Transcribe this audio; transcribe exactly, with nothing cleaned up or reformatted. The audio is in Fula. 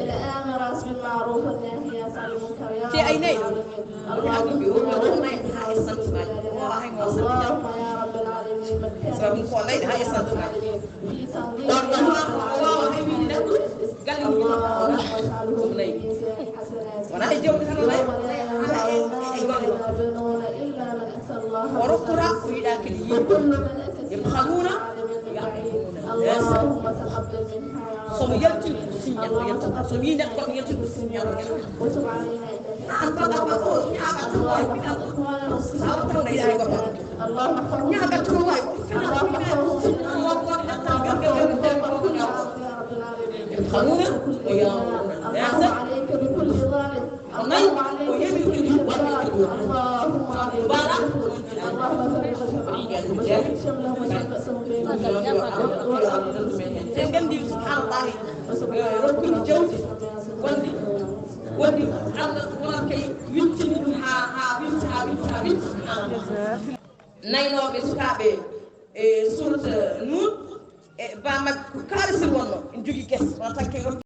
الآمرات بالمعروف والناهيات عن المنكر يا رب العالمين. اللهم يا رب العالمين مكنا في تنظيم اللهم اجعله في ميزان حسناته يوم لا ينفع مال ولا بنون إلا من أتى الله بقلب سليم. وكل من أتى يبخلون، يأمرون الناس. اللهم تقبل منها يا رب. So mi yaltini ko signal, ko yaltini. So mi neɗɗo mi yaltini ko signal, ko yaltini. وتب علينا إنك أنت التواب الرحيم. اللهم احفظهم في حياتنا. اللهم احفظهم في حياتنا. اللهم احفظهم في حياتنا. اللهم احفظهم في حياتنا. يا رب العالمين. يبخلون ويأمرون الناس. اللهم عليك بكل ظالم. اللهم عليك بكل جبار. اللهم عليك بكل. اللهم فرق جمعهم وشتت شملهم وشتت بينهم. En nganndi, subhaanallahi, rokkude jawdi wonde, wonde Allah wonat kay wittini ɗum haa, haa witti, haa witti, haa witti, subhaanallah. Naynooɓe sukaaɓe e suurat Nuun, e bammakko ko kaalis wonno, en jogii gese, wonata kay